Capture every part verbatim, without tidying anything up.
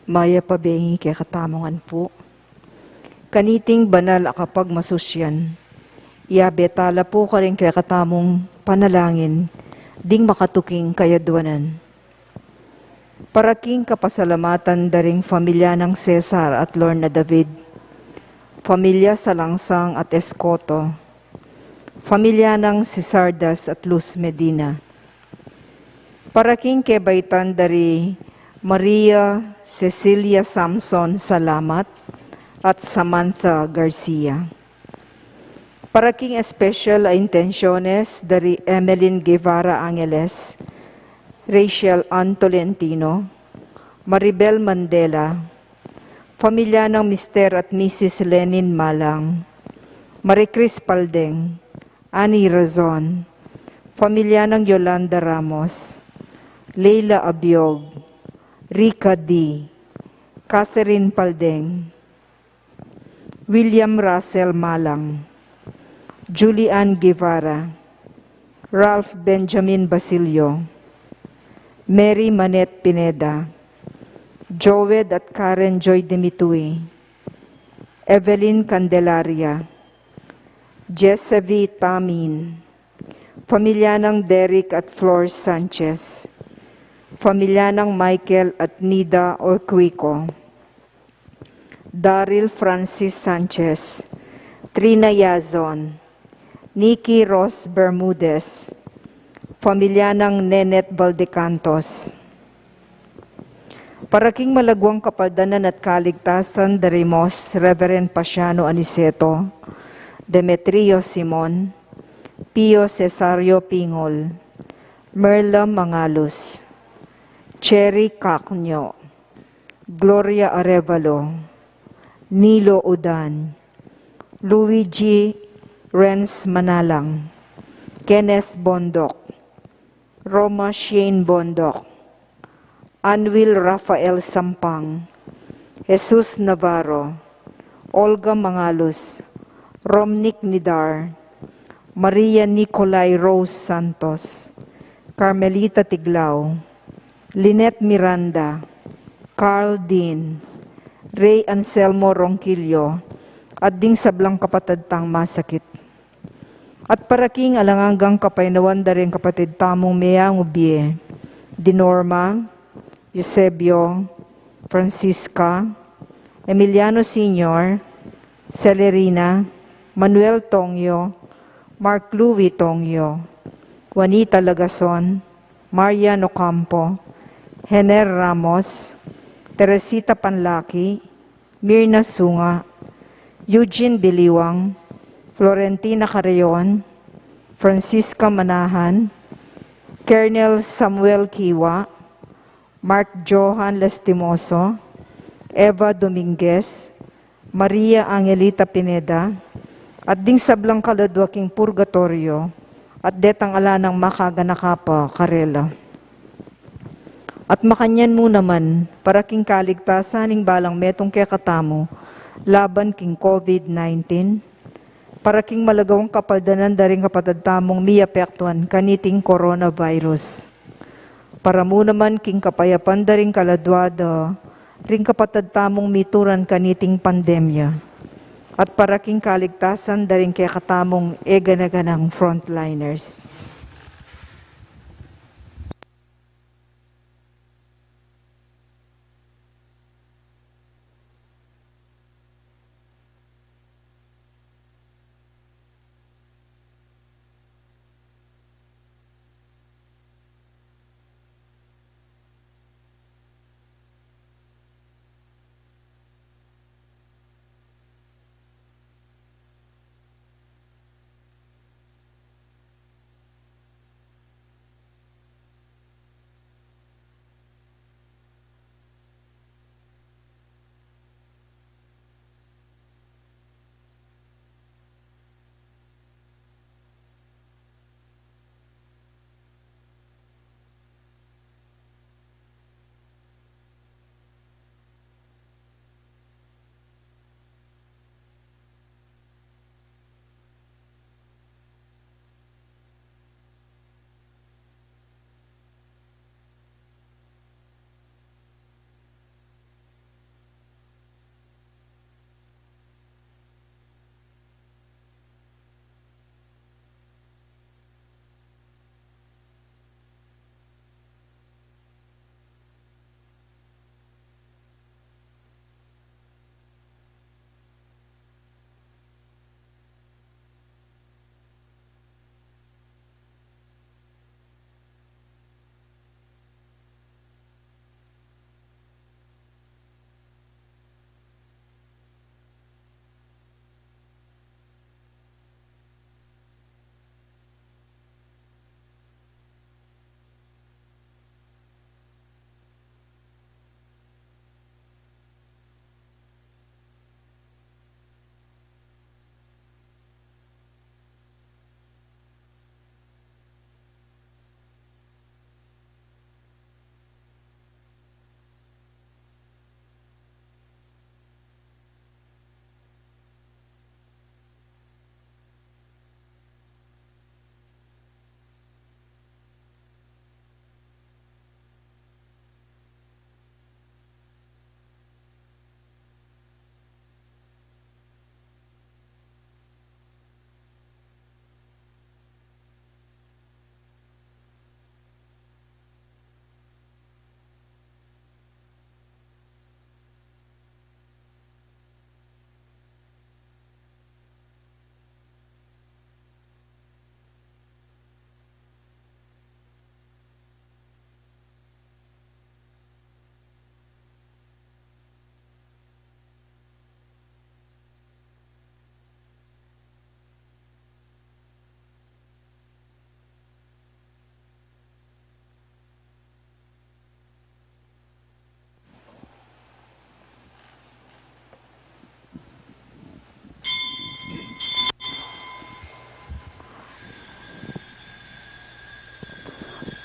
Mayap a bengi kekatamung ampo. Kaniting banal a kapagmasusyan, iyabe tala pu karing kekatamung panalangin ding makatuking kayadwanan. Para king kapasalamatan da ring familia nang Cesar at Lorna David, familia Salangsang at Escoto, familia nang Cisardas at Luz Medina. Para king kebaitan da ri Maria Cecilia Samson Salamat at Samantha Garcia. Para king espesyal a intensyones da ri Emeline Guevara Angeles, Rachel Ann Tolentino, Maribel Mandela, familia nang Mister at Missus Lenin Malang, Marie Chris Paldeng, Annie Razon, familia nang Yolanda Ramos, Leila Abiog, Rica D, Catherine Paldeng, William Russell Malang, Julian Guevara, Ralph Benjamin Basilio, Mary Manette Pineda, Joed at Karen Joy Dimitui, Evelyn Candelaria, Jesse V Tamin, familia nang Derek at Flor Sanchez, familia nang Michael at Nida Orquico, Daryl Francis Sanchez, Trina Yazon, Nikki Ross Bermudez, familia nang Nenet Valdecantos. Para king malagwang kapaldanan at kaligtasan da ri Mons Reverend Pasiano Aniceto, Demetrio Simon, Pio Cesario Pingol, Merla Mangalus, Cherry Cacnyo, Gloria Arevalo, Nilo Udan, Luigi Renz Manalang, Kenneth Bondoc, Roma Shane Bondoc, Anwil Rafael Sampang, Jesus Navarro, Olga Mangalus, Romnick Nidar, Maria Nicolai Rose Santos, Carmelita Tiglao, Lynette Miranda, Carl Dean, Ray Anselmo Ronquillo, at ding sablang kapatad tang masakit. At para king alang anggang kapaynawan da ring kapatid tamung meangu bie, di Norma, Eusebio, Francisca, Emiliano Senior, Celerina, Manuel Tongyo, Mark Louis Tongyo, Juanita Lagason, Marian Ocampo, Hener Ramos, Teresita Panlaki, Mirna Sunga, Eugene Biliwang, Florentina Carreon, Francisca Manahan, Colonel Samuel Kiwa, Mark Johan Lastimoso, Eva Dominguez, Maria Angelita Pineda, at ding sablang kaladua king purgatoryo, at detang ala nang makaganaka pa karela. At makanyan mu naman, para king kaligtasan ning balang metung kekatamu, laban king COVID nineteen, para king malagwang kapaldanan da ring kapatad tamung miapektuan kaniting coronavirus. Para mu naman king kapayapan da ring kaladua da ring kapatad tamung mituran kaniting pandemya. At para king kaligtasan da ring kekatamung e gana-ganang frontliners.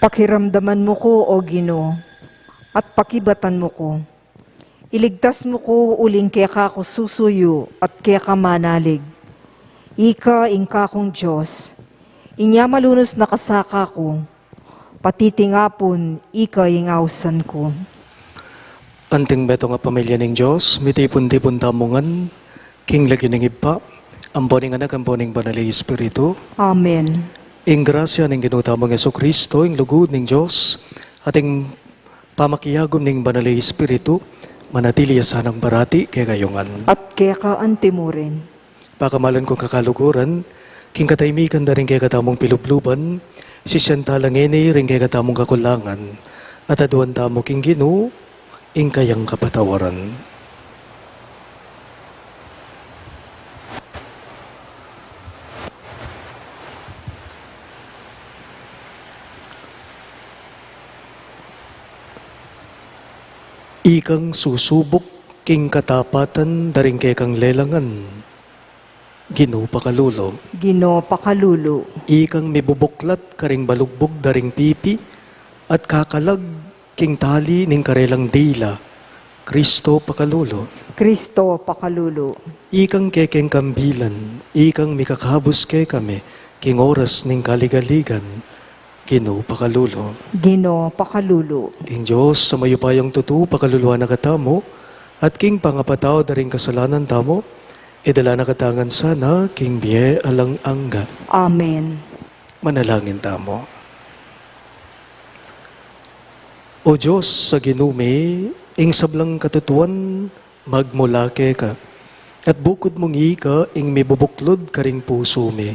Pakiramdaman mu ku, O Ginu, at pakibatan mu ku. Iligtas mu ku uling keka ku susuyu at keka manalig. Ika ing kakung Dios, inya malunus na ka sa kaku, pati tingapun ika ing ausan ku. Anting metung a pamilya ning Dios, mitipun-tipun tamu ngan king lagyu ning Ibpa, ampo ning Anak, ampo ning Banal a Espiritu. Amen. Ing grasya ning Ginu tamung Jesucristo, ing lugud ning Dios, at ing pamakiagum ning Banal a Espiritu, manatili ya sanang parati kekayu ngan. At keka antimurin. Pakamalan kung kakaluguran, king katahimikan da ring kekatamung pilubluban, sisian tala ngeni ring kekatamung kakulangan, at aduan tamu king Ginu ing kayang kapatawaran. Ikang susubuk king katapatan da ring kekang lelangan, Ginu pakalulu. Ginu pakalulu. Ikang mibubuklat karing balugbug da ring pipi, at kakalag king tali ning karelang dila, Kristo pakalulu. Kristo pakalulu. Ikang kekeng kambilan, ikang mikakabus kekami king oras ning kaligaligan, Ginu pakalulu. Ginu pakalulu. Ing Dios a mayupayang tutu pakaluluan na katamu, at king pangapatawad da ring kasalanan tamu, idala na katamu ngan sana king bie alang angga. Amen. Manalangin tamu. O Dios a Ginu mi, ing sablang katutuan magmula keka, at bukud mung ika ing mibubuklud karing pusu mi.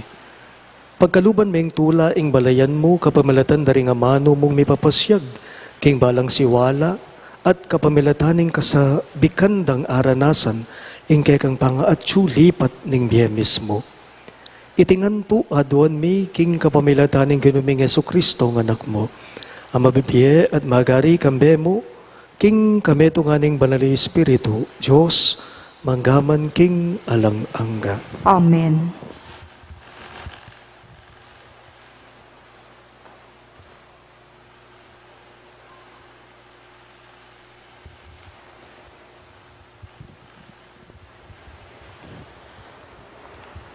Pagkaluban meng tula ing balayan mu kapamilatan da ring amanu mung mipapasyag king balang siwala, at kapamilatan ning kasabikan dang aranasan ing kekang pangaatsu lipat ning bie mismu. Iti ngan pu aduan mi king kapamilatan ning Ginu ming Jesucristo a Anak mu, a mabibie at magari kambe mu, king kametungan ning Banal a Espiritu, Dios, mangga man king alang angga. Amen.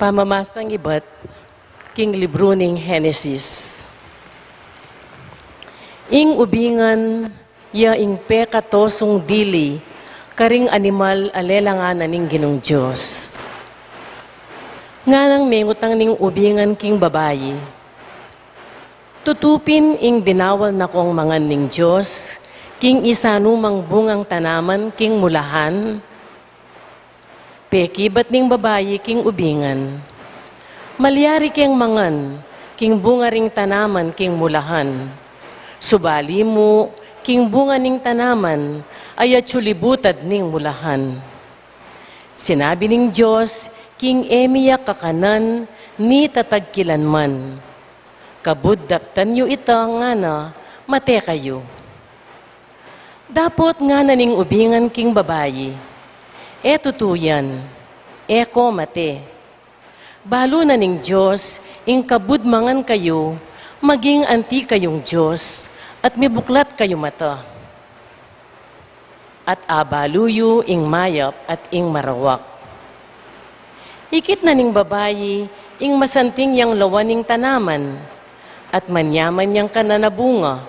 Pamamasang ibat king libru ning Henesis. Ing ubingan ya ing pekatosung dili karing animal a lelangan na ning Ginung Dios. Nganang mengutang ning ubingan king babai, "Tutu pin ing binawal na kong mangan ning Dios king isa numang bungang tanaman king mulahan?" Pekibat ning babai king ubingan, "Malyari keng mangan king bunga ring tanaman king mulahan, subali mu king bunga ning tanaman a atsu libutad ning mulahan." Sinabi ning Dios, "King e mi ya kakanan ni tatagkilan man. Kabud daptan yu ita ngana mate kayu." Dapot ngana ning ubingan king babai, "E tutu yan, e ko mate. Balu na ning Dios ing kabud mangan kayu, maging anti kayung Dios, at mibuklat kayu mata, at abalu yu ing mayap at ing marawak." Ikit na ning babai ing masanting yang lawan ning tanaman, at manyaman yang kanan a bunga,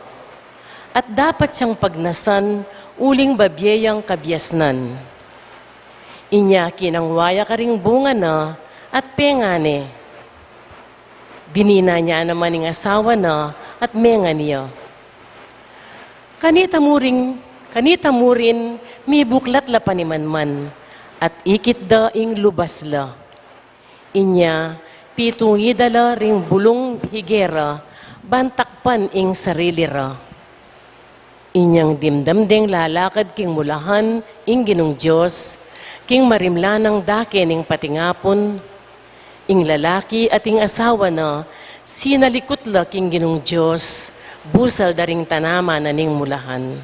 at dapat yang pagnasan uling babie yang kabiasnan. Inya kinangwa ya karing bunga na at pengane. Dininan ya naman ing asawa na at mengan ya. Kanita mu rin, kanita mu rin mibuklat la panimanman, at ikit da ing lubas la. Inya pitungi da la ring bulung higera ban takpan ing sarili ra. Inyang dimdam deng lalakad king mulahan ing Ginung Dios, king marimla nang dake ning patingapun, ing lalaki at ing asawa na sinalikut la king Ginung Dios, busal da ring tanaman na ning mulahan.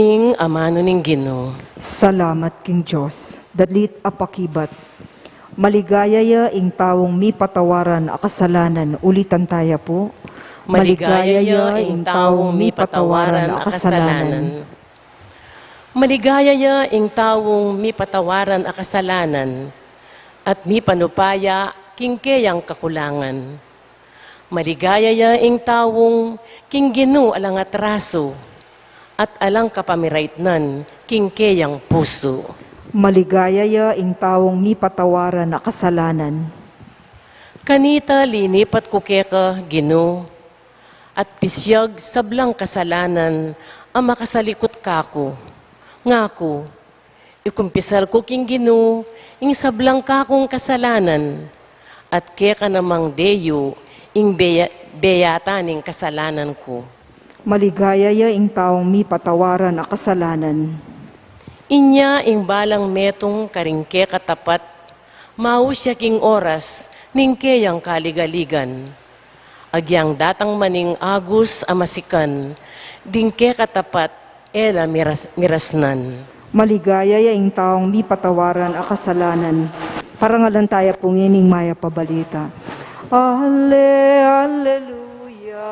Ing amanu ning Ginu. Salamat king Dios. Dalit a pakibat. Maligaya ya ing taung mipatawaran a kasalanan. Ulitan taya pu. Maligaya ya ing taung mipatawaran a kasalanan. Maligaya ya ing taung mipatawaran a kasalanan at mipanupaya king keyang kakulangan. Maligaya ya ing taung king Ginu alang atrasu at alang kapamiraitnan king keyang pusu. Maligaya ya ing taung mipatawaran a kasalanan. Kanita linipat ku keka, Ginu, at pisyag sablang kasalanan a makasalikut kaku. Ngaku, ikumpisal ku king Ginu ing sablang kakung kasalanan, at keka namang deyu ing beya-, beyatan ning kasalanan ku. Maligaya ya ing taung mipatawaran a kasalanan. Inya ing balang metung karing kekatapat, maus ya king oras ning keyang kaligaligan. Agyang datang man ing agus a masikan, ding kekatapat e la miras-, mirasnan. Maligaya ya ing taung mipatawaran a kasalanan. Parangalan taya pu ngeni ing mayap a balita. Ale, aleluya.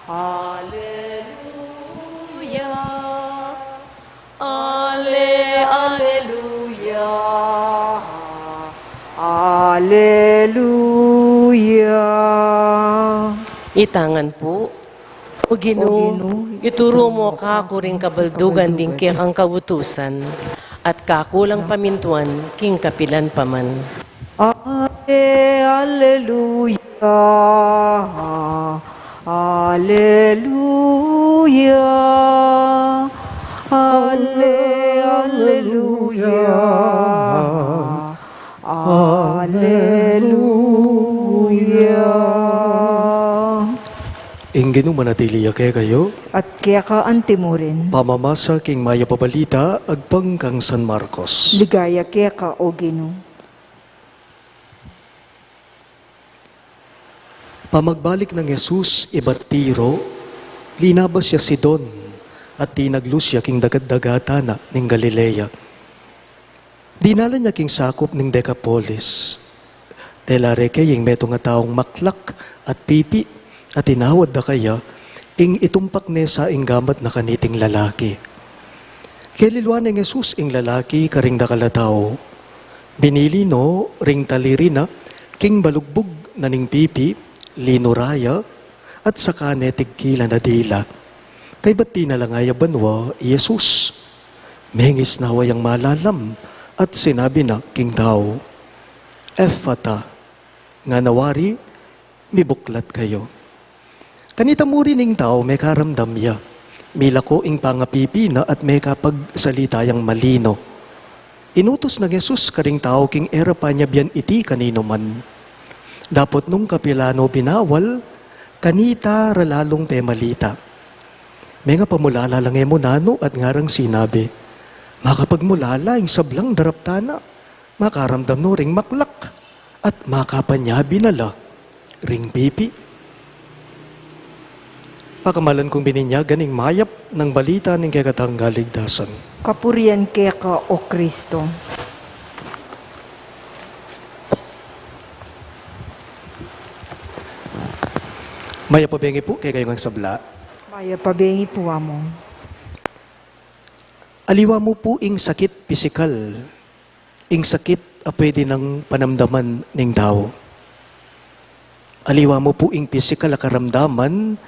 Aleluya. Ale, aleluya. Aleluya. Itangan pu. O Ginu, ituru mu kaku ring kabaldugan ding kekang kautusan, at kaku lang pamintuan king kapilan pa man. Ale, aleluya. Aleluya. Ale, aleluya. Aleluya. Ing Ginu manatili ya kekayu. At keka antimurin. Pamamasa king mayap a balita agpang kang San Marcos. Ligaya keka, o Ginu. Pamagbalik nang Jesus ibat Tiro, linabas ya Sidon, at tinaglus ya king dagat-dagatan na ning Galilea. Dinalan ya king sakup ning Decapolis. Tela reke ing metung a taung maklak at pipi, at inawad da kaya ing itumpak ne sa ing gamat na kaniting lalaki. Keliluan neng Jesus ing lalaki karing dakal a tau. Binili no ring taliri na king balugbug na ning pipi, linura ya, at saka ne tigkilan a dila. Kaybat tinalangay a banua i Jesus. Mengis na wa yang malalam, at sinabi na king tau, "Efata," ngana wari, "Mibuklat kayu." Kanita mu rin ing tau mekaramdam ya. Milako ing pangapipi na at mekapagsalita yang malino. Inutus nang Jesus karing tau king e ra panyabian iti kaninu man. Dapot nung kapilan no binawal, kanita ra lalung pemalita. Mengapamulala la nge mu nanu at ngarang sinabi, "Makapagmulala ing sablang daraptan na, makaramdam no ring maklak, at makapanyabi na la ring pipi." Pakamalan kung bininyagan ing mayap nang balita ning kekatang kaligtasan. Kapurian keka, O Kristo. Mayap a bengi pu kekayu ngang sabla. Mayap a bengi pu, Among. Aliwa mu pu ing sakit pisikal, ing sakit a pwede nang panamdaman ning tau. Aliwa mu pu ing pisikal a karamdaman,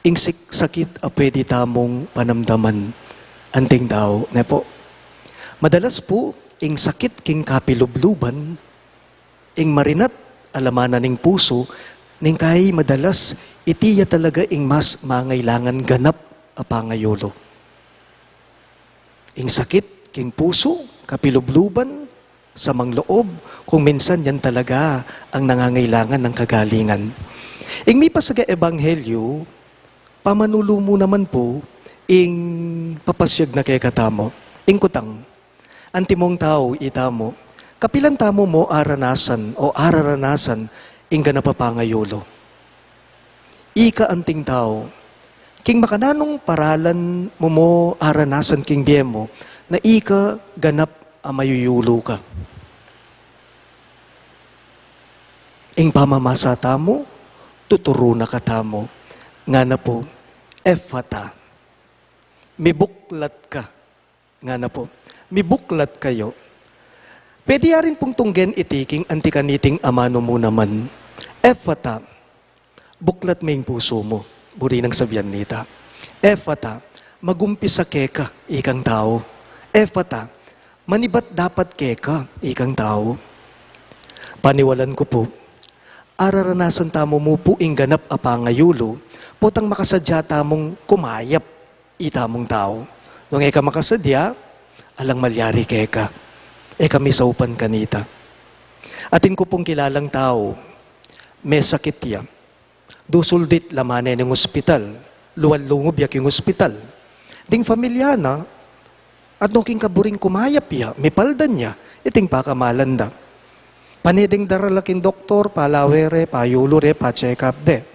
ing sik-, sakit a pwede tamung panamdaman anting tau, ne pu? Madalas pu, ing sakit king kapilubluban, ing marinat a lamanan ning pusu, ning kai madalas iti ya talaga ing mas mangailangan ganap a pangayulu. Ing sakit king pusu, kapilubluban, samang loob, kung minsan yan talaga ang nangangailangan ng kagalingan. Ing mipasaga ebanghelyo, pamanulu mu naman pu ing papasyag na kekatamu. Ing kutang, antimong tau itamu, kapilan tamu mo aranasan o araranasan ing ganap a pangayulu? Ika anting tau, king makananung paralan mu mo aranasan king bie mu na ika ganap a mayuyulu ka? Ing pamamasa tamu, tuturu na katamu. Ngana pu, "Efata, mibuklat ka." Ngana pu, "Mibuklat kayu." Pwede ya rin pung tunggen iti king anti kaniting amanu mu naman. "Efata, buklat me ing pusu mu." Buri nang sabian nita, "Efata, magumpisa keka," ikang tau. "Efata, manibat dapat keka," ikang tau. Paniwalan ku pu, araranasan tamu mu pu ing ganap a pangayulu, potang makasadya tamung kumayap itamung tau. Nung e ka makasadya, alang malyari keka. E ka misaupan kanita. Atin ku pung kilalang tau, mesakit ya. Dusul dit laman ne ning ospital, lual lungub ya king ospital. Ding familia na, at no king kaburing kumayap ya, mipaldan ya, iting pakamalan da. Pane deng darala king doktor, palawe re, payulu re, pa-check up de.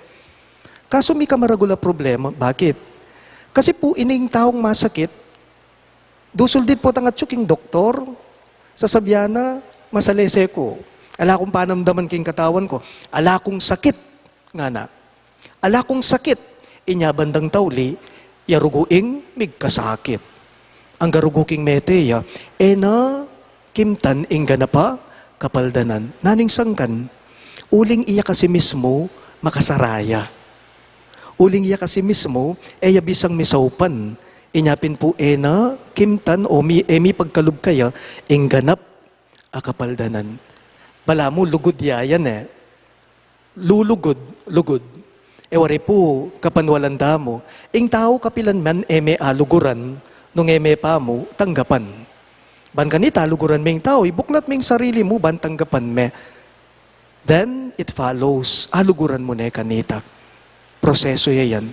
Kasu mika maragul a problema, bakit? Kasi pu ining taung masakit, dusul dit potang atyu king doktor, sasabian na, "Masalese ku. Ala kung panamdaman king katawan ku. Ala kung sakit," ngana. "Ala kung sakit." Inya bandang tauli, ya rugu ing migkasakit. Angga rugu king mete ya, e na kimtan ing ganap a kapaldanan. Nanu ing sangkan? Uling iya kasi mismu makasara ya. Uling iya kasi mismu, e ya bisang misaupan. Inya pin pu e na kimtan o mi, e mipagkalub kaya ing ganap a kapaldanan. Balamu lugud ya yan e. Lulugud, lugud. E wari pu, kapanwalan tamu, ing tau kapilan man e me aluguran, nung e me pamu tanggapan. Ban kanita, aluguran me ing tau, ibuklat me ing sarili mu, ban tanggapan me. Then it follows, aluguran mu ne kanita. Proseso ya yan.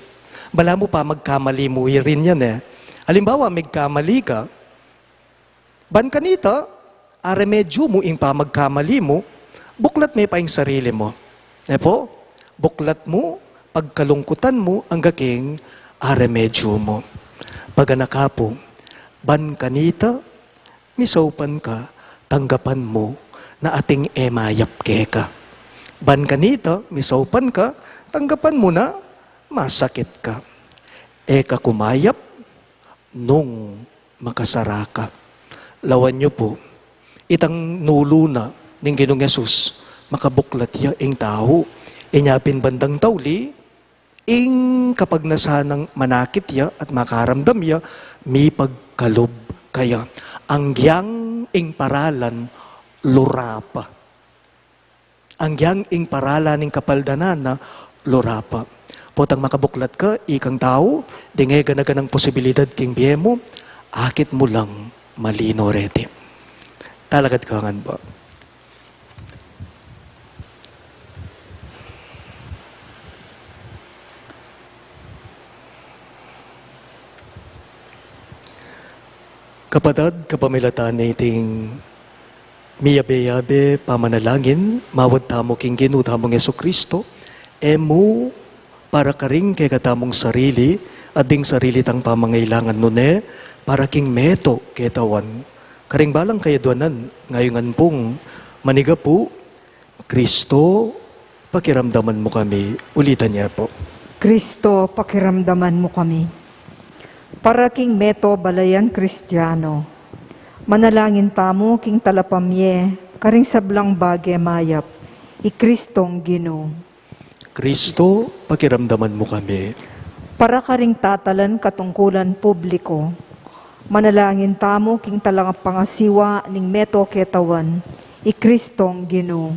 Balamu pamagkamali mu rin yan e. Alimbawa, migkamali ka, ban kanita, aremedyu mu ing pamagkamali mu, buklat me pa ing sarili mu. E pu? Buklat mu, pagkalungkutan mu, angga king aremedyu mu. Paganaka pu, ban kanita, misaupan ka, tanggapan mu na ating e mayap keka. Ban kanita, misaupan ka, tanggapan mu na masakit ka. E ka kumayap nung makasara ka. Lawan yu pu, itang nulu na ning Ginung Jesus, makabuklat ya ing tau. Inya pin bandang tauli, ing kapagnasan nang manakit ya at makaramdam ya, mipagkalub kaya. Anggiyang ing paralan lura pa. Anggiyang ing paralan ning kapaldanan na lura pa. Potang makabuklat ka, ikang tau, ding e gana-ganang posibilidad king bie mu, akit mu lang malino reti. Talakad ka ngan pu. Kapatad, kapamilatan niting miyabe-yabe pamanalangin, mawad tamu king Ginu tamung Jesucristo, e mu para karing kekatamung sarili, at ding sarili tang pamangailangan, nune para king meto ketawan. Karing balang kayadwanan, ngayungan pung manigapu, Kristo, pakiramdaman mu kami. Ulitan ye pu. Kristo, pakiramdaman mu kami. Para king meto balayan Kristiano, manalangin tamu king talapamye karing sablang bage mayap, i Kristong Ginu. Kristo, pakiramdaman mu kami. Para karing tatalan katungkulan publiko, manalangin tamu king talapangasiwa ning meto ketawan, i Kristong Ginu.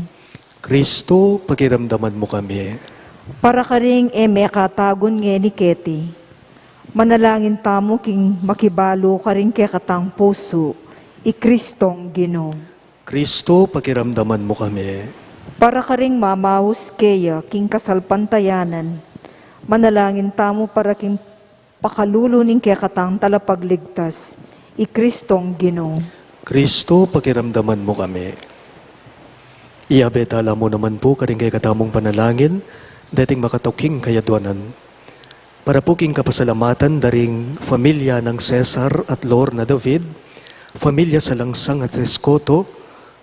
Kristo, pakiramdaman mu kami. Para karing e mekatagun ngeni keti, manalangin tamu king makibalu karing kekatang pusu, i Kristong Ginu. Kristo, pakiramdaman mu kami. Para karing mamaus keya king kasalpantayanan, manalangin tamu para king pakalulu ning kekatang talapagligtas, i Kristong Ginu. Kristo, pakiramdaman mu kami. Iyabe tala mu naman pu karing kekatamung panalangin deting makatuking kayadwanan. Para pu king kapasalamatan da ring familia nang Cesar at Lorna David, familia Salangsang at Escoto,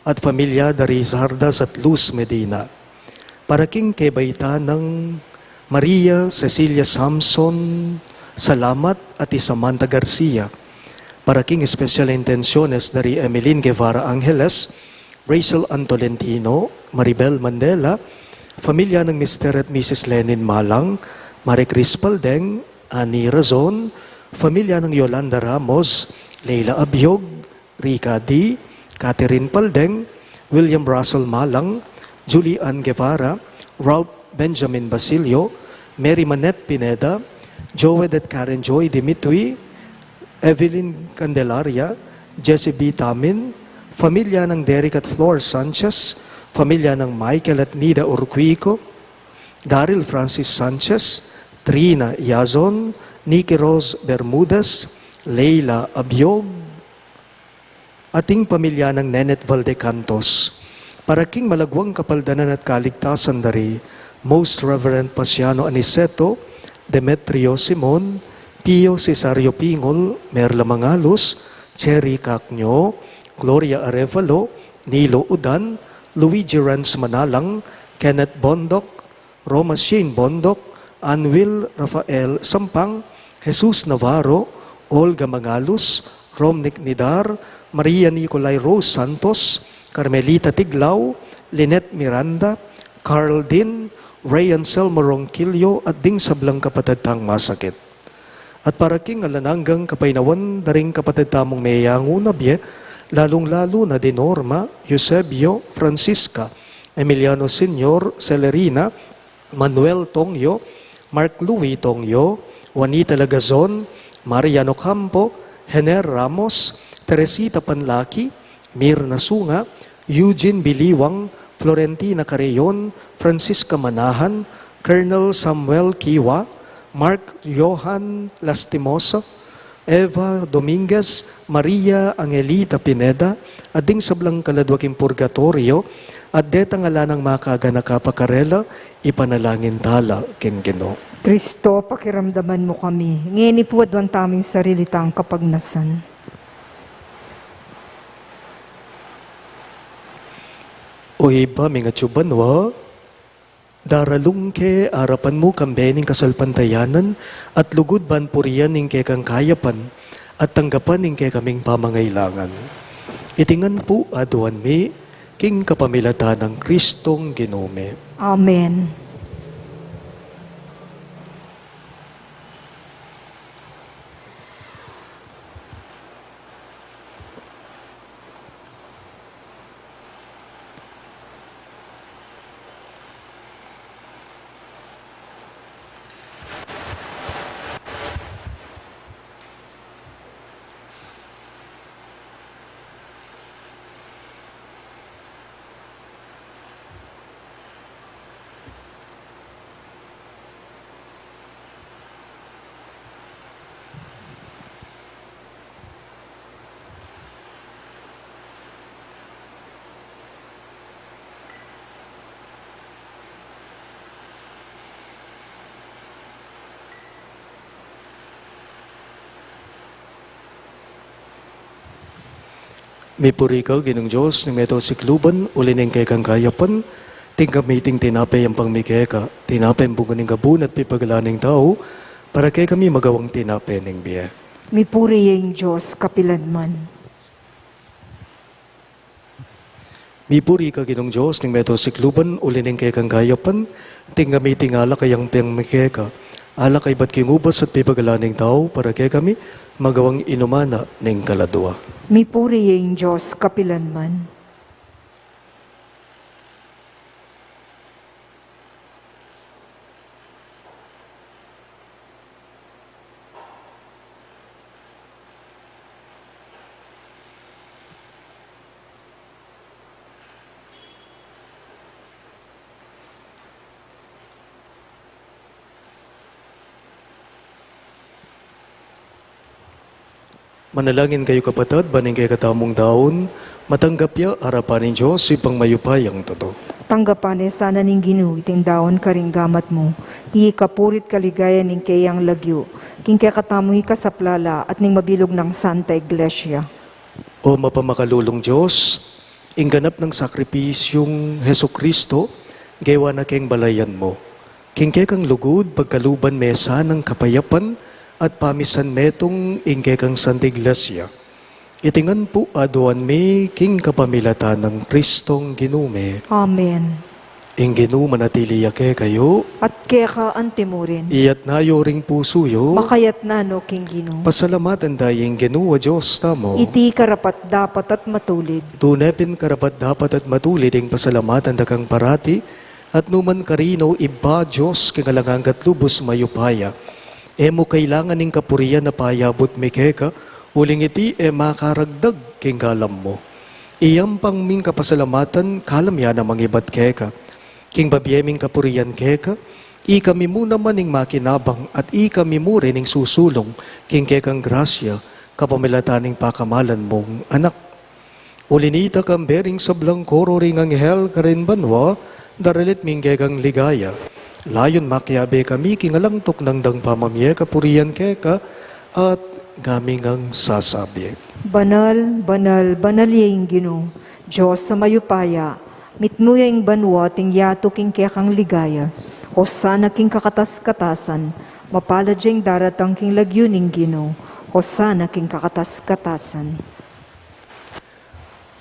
at familia da ri Zardas at Luz Medina. Para king kebaitan nang Maria Cecilia Samson Salamat at i Samantha Garcia. Para king espesyal a intensiones dari Emeline Guevara Angeles, Rachel Ann Tolentino, Maribel Mandela, pamilya nang Mister at Missus Lenin Malang, Marie Chris Paldeng, Annie Razon, pamilya nang Yolanda Ramos, Leila Abiog, Rica D, Catherine Paldeng, William Russell Malang, Julie Ann Guevara, Ralph Benjamin Basilio, Mary Manette Pineda, Joed at Karen Joy Dimitui, Evelyn Candelaria, Jesse B Tamin, pamilya nang Derek at Flor Sanchez, pamilya nang Michael at Nida Urquico, Daryl Francis Sanchez, Trina Yazon, Nikki Rose Bermudez, Leila Abiog, at ing pamilya nang Nenet Valdecantos. Para king malagwang kapaldanan at kaligtasan dari Most Reverend Pasiano Aniceto, Demetrio Simon, Pio Cesario Pingol, Merla Mangalus, Cherry Cacño, Gloria Arevalo, Nilo Udan, Luigi Renz Manalang, Kenneth Bondoc, Roma Shane Bondoc, Anwil Rafael Sampang, Jesus Navarro, Olga Mangalus, Romnick Nidar, Maria Nicolai Rose Santos, Carmelita Tiglao, Lynette Miranda, Carl Dean, Ray Anselmo Ronquillo, at ding sablang kapatad tang masakit. At para king alang anggang kapaynawan da ring kapatad tamung meyangu na bie, lalung-lalu na di Norma, Eusebio, Francisca, Emiliano Senior, Celerina, Manuel Tongyo, Mark Louis Tongyo, Juanita Lagazon, Mariano Campo, Hener Ramos, Teresita Panlaki, Mirna Sunga, Eugene Biliwang, Florentina Carreon, Francisca Manahan, Colonel Samuel Kiwa, Mark Johan Lastimoso, Eva Dominguez, Maria Angelita Pineda, at ding sablang kaladwa king purgatorio, at detang ala nang makaganaka pa karela, ipanalangin tala king Ginu. Kristo, pakiramdaman mu kami. Ngeni pu aduan tamu ing sarili tang kapagnasan. O Ibpa mi, king atsu banua, daralung ke arapan mu kambe ning kasalpantayanan, at lugud ban purian ing kekang kayapan, at tanggapan ing kekaming pamangailangan. Iti ngan pu aduan mi, king kapamilatan nang Kristong Ginu mi. Amen. Mipuri ka, Ginung Dios ning meto sikluban, uli ning kekang kayapan, tinggap mi iting tinape ampang mi keka, tinape bunga ning kabun at pipagalan ning tau, para kekami magawang tinape ning bie. Mipuri ya ing Dios kapilanman. Mipuri ka, Ginung Dios ning meto sikluban, uli ning kekang kayapan, tinggap mi iting alak a ampang mi keka, alak a ibat king ubas at pipagalan ning tau, para kekami magawang inuman na ning kaladua. Mipuri ya ing Dios kapilanman. Manalangin kayu, kapatad, ban ing kekatamung daun matanggap ya arapan ning Dios, Ibpang mayupayang tutu. Tanggapan na sana ning Ginu iting daun karing gamat mu, ika puri't kaligayan ning keyang lagyu, king kekatamung ikasaplala at ning mabilug nang Santa Iglesia. O mapamakalulung Dios, ing ganap nang sakripisyung Jesucristo, Gewa na keng balayan mu. King kekang lugud, pagkaluban me sanang kapayapan at pamisan metung ing kekang Santa Iglesia. Iti ngan pu aduan mi king kapamilatan nang Kristong Ginu mi. Amen. Ing Ginu manatili ya kekayu. At keka antimurin. Iyatas yu ring pusu yu. Makayatas no king Ginu. Pasalamatan da ing Ginu a Dios tamu. Iti karapat-dapat at matulid. Tune pin karapat-dapat at matulid ing pasalamatan da kang parati, at nukarin man, o Ibpa, Dios king alang angga at lubus mayupaya. E mu kailangan ing kapurian a payabut mi keka, uling iti e makaragdag king galang mu. Iyampang ming kapasalamatan, kalam ya namang ibat keka. King babie ming kapurian keka, ikami mu naman ing makinabang at ikami mu rin ing susulung king kekang grasya, kapamilatan ning pakamalan mung Anak. Uli na nita, kambe ring sablang koro ring anghel karin banua, daralit ming kekang ligaya. Layun makiabe kami king alang tuknang dang pamamie kapurian keka, at ngaming sasabi: Banal, banal, banal ya ing Ginu, Dios a mayupaya, mitmu ya ing banua at ing yatu king kekang ligaya. Hosana king kakatas-katasan, mapalad ya ing daratang king lagyu ning Ginu, Hosana king kakatas-katasan.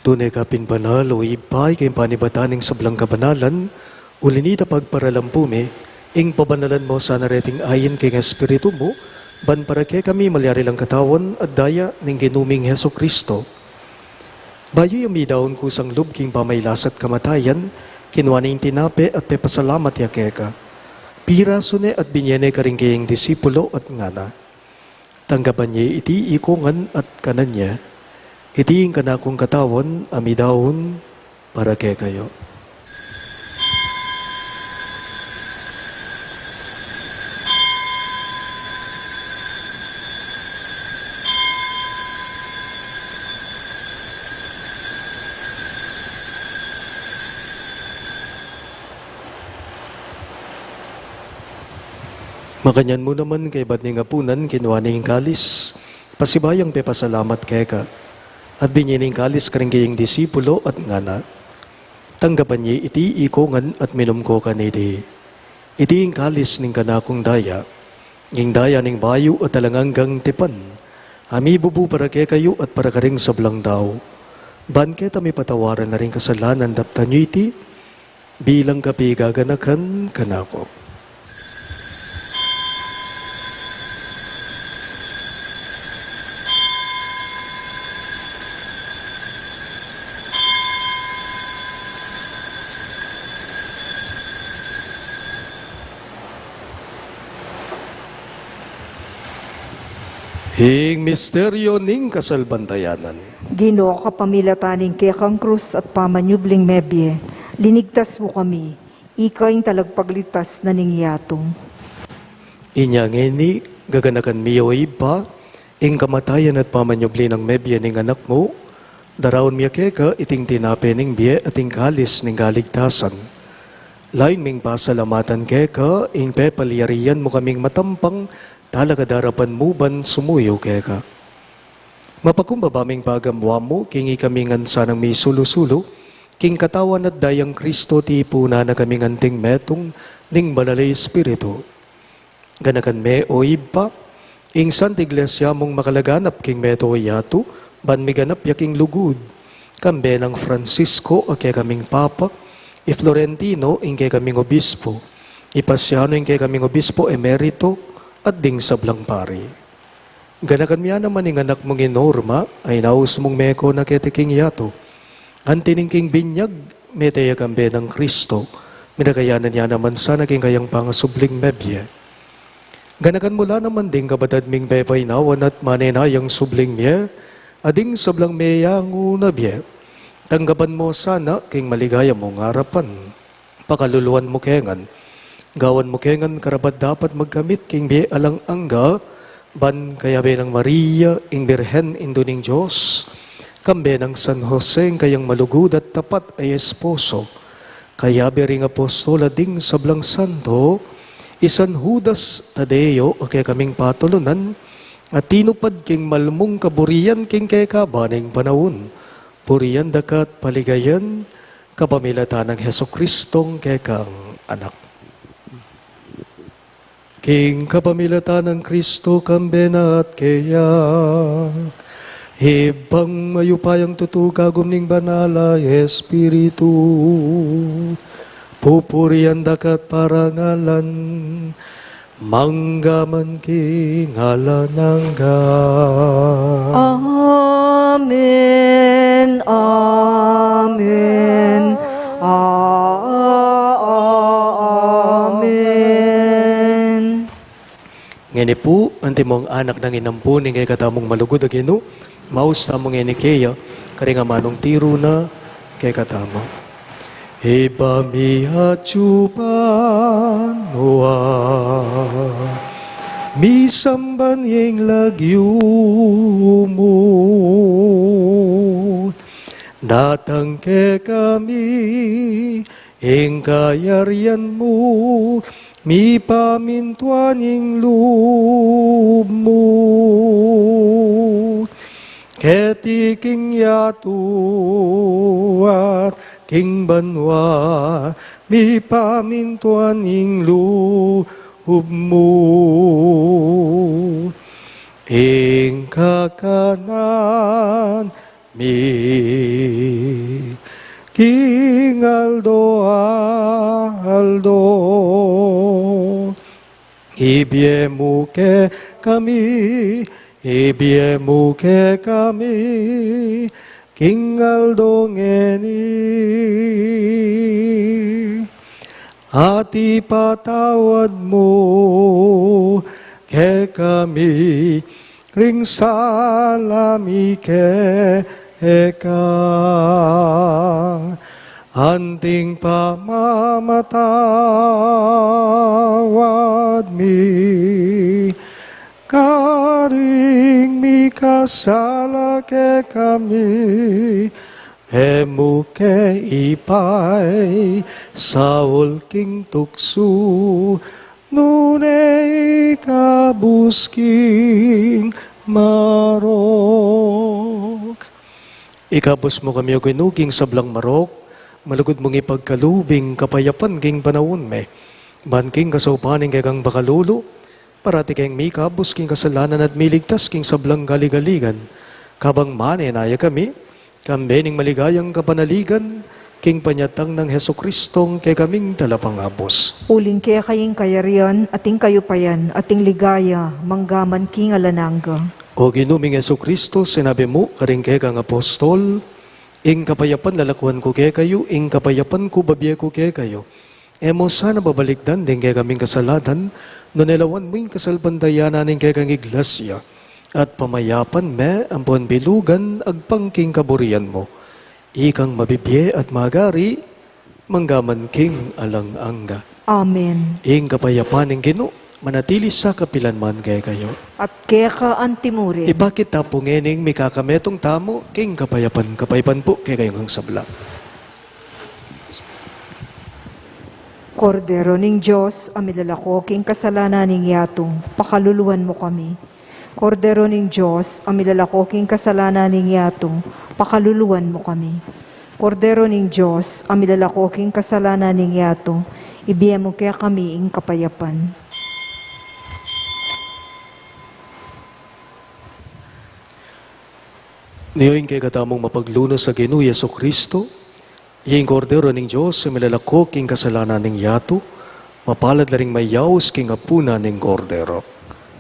Tune ka pin banal, o Ibpa, ika ing panibatan ning sablang kabanalan, uli na nita pagparalampu mi, ing pabanalan mu sana reting ain king Espiritu mu, ban para kekami malyari lang katawan at daya ning Ginu ming Jesucristo. Bayu ya midaun kusang lub king pamailas at kamatayan, kinua ne ing tinape at pepasalamat ya keka. Pirasu ne at binie ne karing kayang disipulo at ngana: Tanggapan ye iti ikongan at kanan ye. Iti ing kanakung katawan a midaun para kekayu. Makanyan mu naman, kaybat ning apunan, kinua ne ing kalis, pasibayung pepasalamat keka, at binie ne ing kalis karing kayang disipulo at ngana: Tanggapan ye iti ikongan at minum ko kaniti. Iti ing kalis ning kanakung daya, ing daya ning bayu at alang anggang tipan, a mibubu para kekayu at para karing sablang tau. Ban keta mipatawaran na ring kasalanan, daptan yu iti bilang kapigaganakan kanaku. Ing misteryo ning kasalpantayanan. Ginu, kapamilatan ning kekang krus at pamanyubling mebie, linigtas mu kami, ika ing talagpagligtas na ning yatu. Inya ngeni, gaganakan mi, o Ibpa, ing kamatayan at pamanyubli nang mebie ning Anak mu, daraun mi keka iting tinape ning bie at ing kalis ning kaligtasan. Layun ming pasalamatan keka ing pepalyarian mu kaming matampang talakad king arapan mu ban sumuyu keka. Mapakumbaba ming pagamuan mu king ikami ngan sanang misulu-sulu king katawan at dayang Kristo, tipunan na kaming anting metung ning Banal a Espiritu. Ganakan me, o Ibpa, ing Santa Iglesia mung makalaganap king mabilug a yatu, ban miganap ya king lugud, kambe nang Francisco a kekaming Papa, i Florentino ing kekaming Obispo, i Paciano ing kekaming Obispo Emerito, at ding sablang pari. Ganakan mu ya naman ing anak mung i Norma, a inaus mung meko na keti king yatu. Anti ning king binyag, mete ya kambe nang Kristo, minakayanan ya naman sana king kayang pangasubling mebie. Ganakan mu la naman ding kapatad ming pepainawan at manenayang subling mie, at ding sablang meyangu na bie. Tanggapan mu sana king maligaya mung arapan. Pakaluluan mu ke ngan. Gawan mu ke ngan karapat-dapat magkamit king bie alang angga, ban kayabe nang Maria, ing Birhen Indu ning Dios, kambe nang San Jose, ing kayang malugud at tapat a esposo, kayabe ring apostol at ding sablang santo, i San Judas Tadeo a kekaming patulunan, a tinupad king malmung kaburian king kekaban ning panaun. Purian da ka at paligayan, Kapamilatan nang Jesucristong kekang Anak. King kapamilatan nang Kristo, kambe na at keya, Ibpang mayupayang tutu, kagum ning Banal a Espiritu, pupurian da ka at parangalan, mangga man king alang angga. Amen, amen, amen. Ngeni pu, antimong anak nang inampu ning kekatamung malugud a Ginu, maus tamu ngeni keya, karing amanung tiru na kekatamu. Ibpa mi atsu ka banua, misamban ya ing lagyu mu, datang kekami ing kayarian mu, mipamintuan ing lub mu keti king yatu at king banua, mipamintuan ing lub mu. Ing kakanan mi king aldo-aldo, ibie mu kekami, ibie mu kekami king aldo ngeni. At ipatawad mu kekami ring sala mi keka, anting pamamatawad mi karing mikasala kekami. E mu ke ipaisaul king tuksu, nune ikabus king marok. Ikabus mu kami, O Ginu, king sablang marok, malugud mung ipagkalub ing kapayapan king panaun mi. Ban king kasaupan ning kekang pakalulu, parati keng mikabus king kasalanan at miligtas king sablang kaligaligan. Kabang manenaya kami, kambe ning maligayang kapanaligan, king panyatang nang Jesucristong kekaming Talapangabus. Uling keka ing kayarian, at ing kayupayan, at ing ligaya, mangga man king alang angga. O Ginu ming Jesucristo, sinabi mu karing kekang apostol, ing kapayapan lalakuan ku kekayu, ing kapayapan ku babie ku kekayu. E mu sana babalikdan ding kekaming kasalanan, nune lawan mu ing kasalpantayanan ning kekang Iglesia, at pamayapan me ampon bilugan agpang king kaburian mu. Ikang mabibie at magari, mangga man king alang angga. Amen. Ing kapayapan ning Ginu, manatili sa kapilan man kekayu. At keka antimurin. Ipakit ta pu ngening mikakametung tamu king kapayapan, kapayapan pu kekayung sabla. Kordero ning Dios, a milalako king kasalanan ning yatu, pakaluluan mu kami. Kordero ning Dios, a milalako king kasalanan ning yatu, pakaluluan mu kami. Kordero ning Dios, a milalako king kasalanan ning yatu, ibie mu kekami ing kapayapan. Nio ing kekatamung mapaglunus a Ginu Jesucristo, ya ing Kordero ning Dios, a milalako king kasalanan ning yatu, mapalad la ring mayaus king apunan ning Kordero.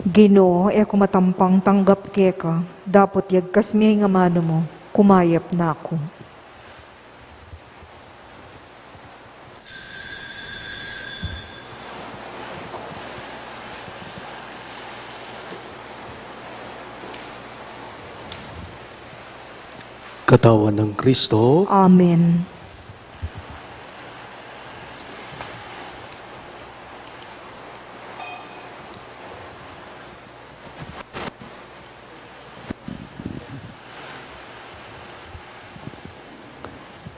Ginu, e ku matampang tanggap keka, dapot yagkas me ing amanu mu, kumayap na ku. Katawan nang Kristo. Amen.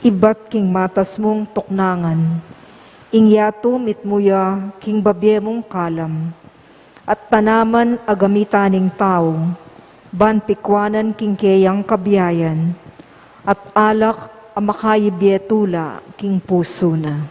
Ibat king matas mung tuknangan, ing yatu mitmu ya king babie mung kalam, at tanaman a gamitan ning tau, ban pikuanan king keyang kabiayan, at alak a makayibie tula king pusu na.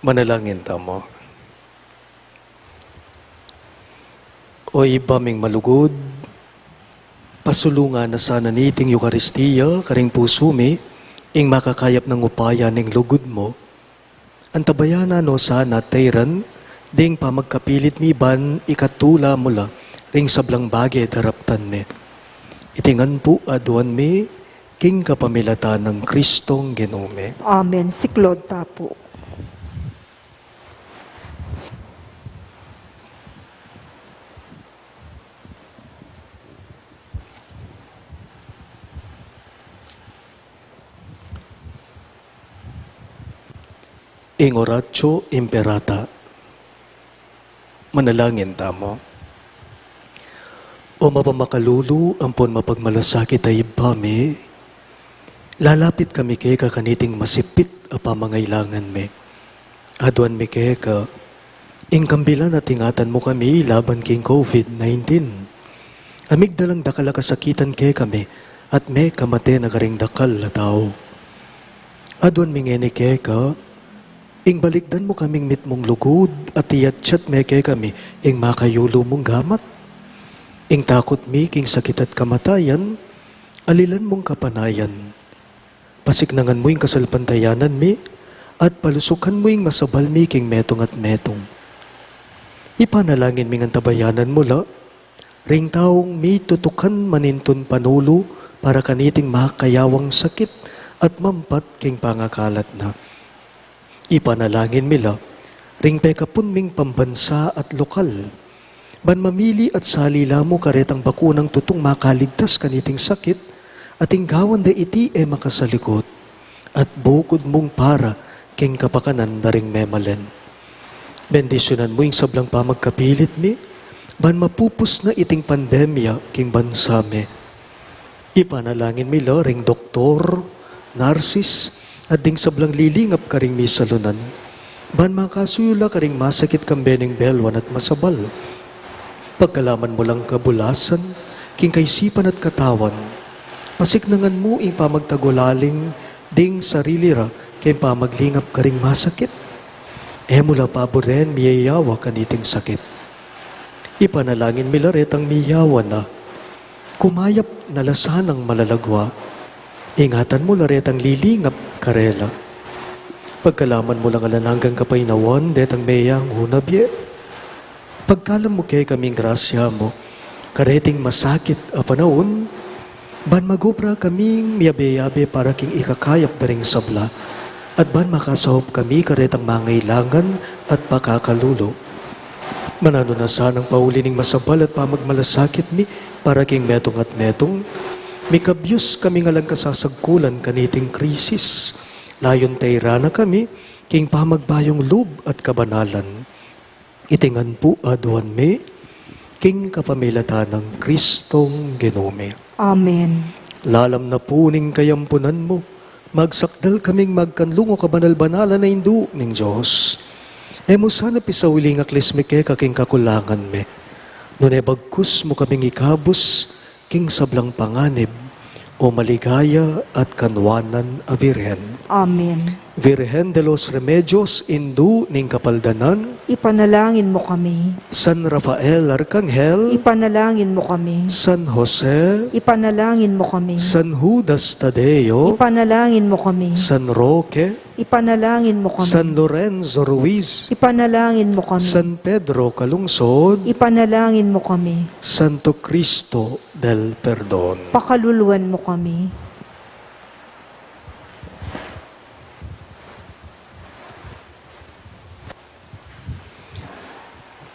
Manalangin tamu. O Ibpa ming malugud, pasulungan na sana niting Eukaristia karing pusu mi ing makakayap nang upaya ning lugud mu. Antabayanan no sana tairan ding pamagkapilit mi ban ikatula mu la ring sablang bage daraptan mi. Iti ngan pu aduan mi king kapamilatan nang Kristong Ginu mi. Amen. Siklaud ta pu. Ing Oratio Imperata. Manalangin tamu. O mapamakalulu ampon mapagmalasakit a Ibpa mi, lalapit kami keka kaniting masipit a pamangailangan mi. Aduan mi keka, ing kambilan at ingatan mu kami laban king COVID nineteen. A migdalang dakal a kasakitan kekami, at mekamate na karing dakal a tau. Aduan mi ngeni keka, ing balikdan mu kaming mitmung lugud, at iyatyat me kekami ing makayulu mung gamat. Ing takut mi king sakit at kamatayan, alilan mung kapanayan. Pasiknangan mu ing kasalpantayanan mi, at palusukan mu ing masabal mi king metung at metung. Ipanalangin mi ngan tabayanan mu la, ring taung mitutukan manintun panulu para kaniting makayawang sakit at mampat king pangakalat na. Ipanalangin mi la, ring pekapun ming pambansa at lokal, ban mamili at sali la mu karetang bakunang tutung makaligtas kaniting sakit, at ing gawan da iti e makasalikut, at bukud mung para king kapakanan da ring memalen. Bendisyunan mu ing sablang pamagkapilit mi, ban mapupus na iting pandemya king bansa mi. Ipanalangin mi la ring doktor, narsis, at ding sablang lilingap karing misalunan, ban makasuyu la karing masakit kambe ning beluan at masabal. Pagkalaman mu lang kabulasan king kaisipan at katawan, pasiknangan mu ing pamagtagulaling ding sarili ra king pamaglingap karing masakit. E mu la paburen miyayawa kaniting sakit. Ipanalangin mi la retang miyawa na, kumayap na la sanang malalagua. Ingatan mu la retang lilingap karela. Pagkalaman mu lang alang anggang kapaynawan detang meyang una bie. Pagkalam mu kekaming grasya mu kareting masakit a panaun, ban magobra kaming miyabe-yabe para king ikakayap da ring sabla, at ban makasaup kami karetang mangailangan at pakakalulu. Mananu na sanang pauli ning masabal at pamagmalasakit mi para king metung at metung, mikabyus kaming alang kasasagkulan kaniting krisis, layun tairan na kami king pamagbayung lub at kabanalan. Iti ngan pu aduan mi king kapamilatan nang Kristong Ginu mi. Amen. Lalam na pu ning kayampunan mu, magsakdal kaming magkanlung, o kabanal-banalan a Indu ning Dios. E mu sana pisauli ing aklis mi keka king kakulangan mi, nune bagkus mu kaming ikabus king sablang panganib, o maligaya at kanwanan a Virgen. Amen. Virgen de los Remedios, Indu ning Kapaldanan, ipanalangin mu kami. San Rafael Arkanghel, ipanalangin mu kami. San Jose, ipanalangin mu kami. San Judas Tadeo, ipanalangin mu kami. San Roque, ipanalangin mu kami. San Lorenzo Ruiz, ipanalangin mu kami. San Pedro Calungsod, ipanalangin mu kami. Santo Cristo del Perdon, pakaluluan mu kami.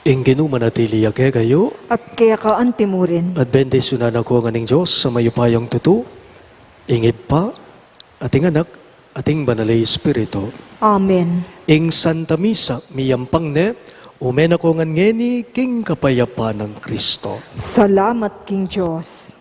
Ing Ginu manatili ya kekayu. At keka antimurin. At bendisyunan na kayu ngan ning Dios a mayupayang tutu, ing Ibpa, at ing Anak, at ing Banal a Espiritu. Amen. Ing Santa Misa miyampang ne, ume na kayu ngan ngeni king kapayapan nang Kristo. Salamat king Dios.